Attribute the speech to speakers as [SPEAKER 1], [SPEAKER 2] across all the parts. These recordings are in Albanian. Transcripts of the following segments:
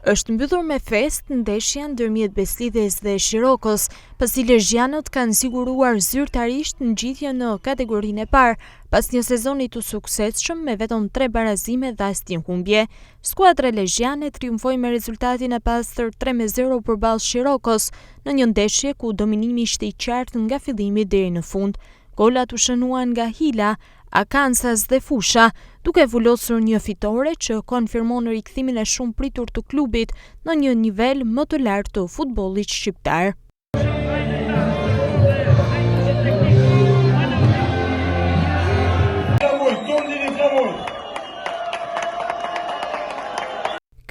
[SPEAKER 1] Është mbyllur me festë ndeshja ndërmjet Besëlidhjes dhe Shirokës, pasi lezhjanët kanë siguruar zyrtarisht ngjitjen në kategorinë e parë, pas një sezoni të suksesshëm me vetëm tre barazime dhe asnjë humbje. Skuadra lezhjane triumfoi me rezultatin e pastër 3-0 përballë Shirokës, në një ndeshje ku dominimi ishte i qartë nga fillimi deri në fund. Golat u shënuan nga Hila, Akansas dhe Fusha, duke vulosur një fitore që konfirmon rikthimin e shumëpritur të klubit në një nivel më të lartë të futbollit shqiptar.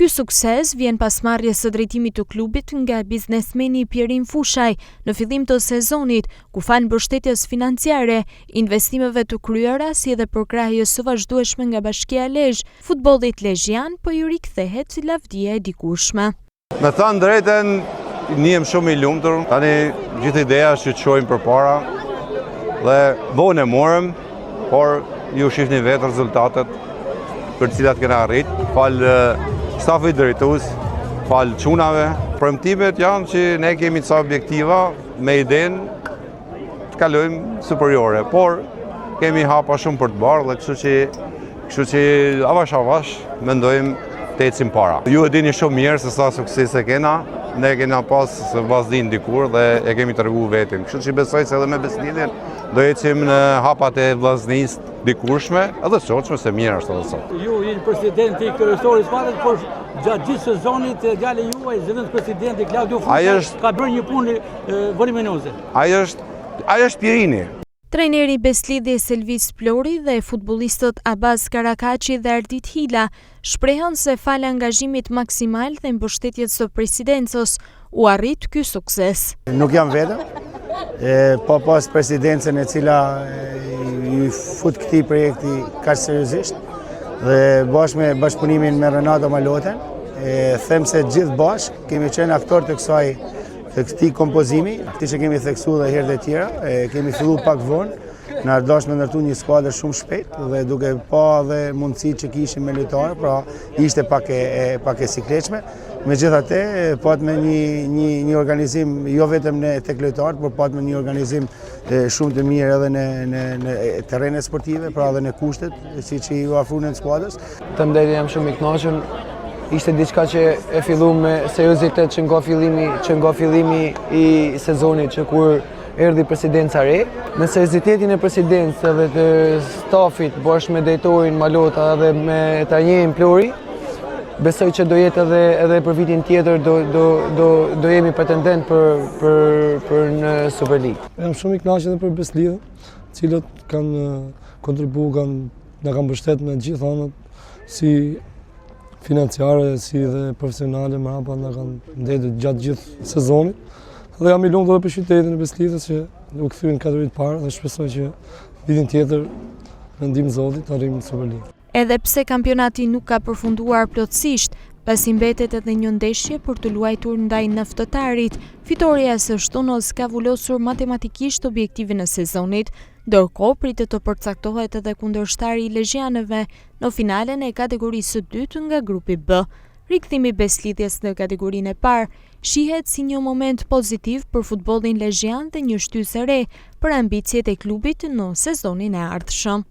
[SPEAKER 1] Ky sukses vjen pas marrjes së drejtimit të klubit nga biznesmeni Pjerin Fushaj në fillim të sezonit, ku falë mbështetjes financiare, investimeve të kryera si edhe përkrahjes së vazhdueshme nga Bashkia Lezhë, futbollit lezhjan po i rikthehet lavdia e dikurshme.
[SPEAKER 2] Me thënë drejtën, ndihem shumë i lumtur. Tani gjithë ideja është që të shkojmë përpara dhe vonë e morëm, por ju shihni vetë rezultatet për të cilat kena arrit, falë stafit drejtues, falë çunave. Premtimet janë që ne kemi ca objektiva me idenë të kalojmë superiore, por kemi hapa shumë për të bërë dhe kështu që kështu që avash avash mendojmë të ecim para. Ju e dini shumë mirë se sa sukses e kena, ne kena pas Vllazninë dikur dhe e kemi tregu vetin. Kështu që besoj se edhe me Besëlidhjen do ecim në hapat e Vllaznisë dikurshme, edhe sotshme se mirë është edhe
[SPEAKER 3] sot. Ju jeni presidenti kryesor i skuadrës, por gjatë gjithë sezonit djali juaj, zëvendës presidenti Klaudio Fusha, ka bërë një punë voluminoze.
[SPEAKER 2] Ai është ai është Pirini.
[SPEAKER 1] Trajneri i Besëlidhjes Elvis Plori dhe futbollistët Abaz Karakaçi dhe Ardit Hila shprehën se falë angazhimit maksimal dhe mbështetjes së presidencës u arrit ky sukses.
[SPEAKER 4] Nuk jam vetëm, e, pa pas presidencën e cila i fut këtij projekti kaq seriozisht dhe bashkë me bashkëpunimin me Renato Malotën, e, them se gjithë bashkë kemi qenë aktorë të kësaj të këtij kompozimi, këtë që kemi theksu dhe herët e tjera, e kemi fillu pak vonë, na është dashur me ndërtu një skuadër shumë shpejt dhe duke pa dhe mundësi që kishim me lojtarë, pra ishte pak e, e pak e sikletshme. Megjithatë, pat me një një një organizim jo vetëm në tek lojtarët, por pat me një organizim e, shumë të mirë edhe në në në terrene sportive, pra edhe në kushtet siç iu afrun në skuadrës.
[SPEAKER 5] Të them jam shumë i kënaqur. Ishte diçka që e fillu me seriozitet që nga fillimi, që nga fillimi i sezonit që kur erdhi presidenca re. Me seriozitetin e presidencës edhe të stafit, bashkë me drejtorin Malota edhe me trajnerin Plori, besoj që do jetë edhe edhe për vitin tjetër do do do do jemi pretendent për për për në Superligë.
[SPEAKER 6] Jam shumë i kënaqur edhe për Besëlidhjen, të cilët kanë kontribu, kanë na kanë mbështet me gjithë anët, si financiare, si dhe profesionale, mrapa na kanë ndejtë gjatë gjithë sezonit. Dhe jam i lumtur edhe për qytetin e Besëlidhjes që u kthyen në kategori të parë dhe shpresoj që vitin tjetër me ndihmë Zotit të arrijmë në Superligë.
[SPEAKER 1] Edhe pse kampionati nuk ka përfunduar plotësisht, pasi mbetet edhe një ndeshje për të luajtur ndaj Naftëtarit, fitorja e së shtunës ka vulosur matematikisht objektivin e sezonit. Ndërkohë, pritet të përcaktohet edhe kundërshtari i lezhjanëve në finalen e kategorisë së dytë nga grupi B. Rikthimi i Besëlidhjes në kategorinë e parë shihet si një moment pozitiv për futbollin lezhjan dhe një shtysë e re për ambiciet e klubit në sezonin e ardhshëm.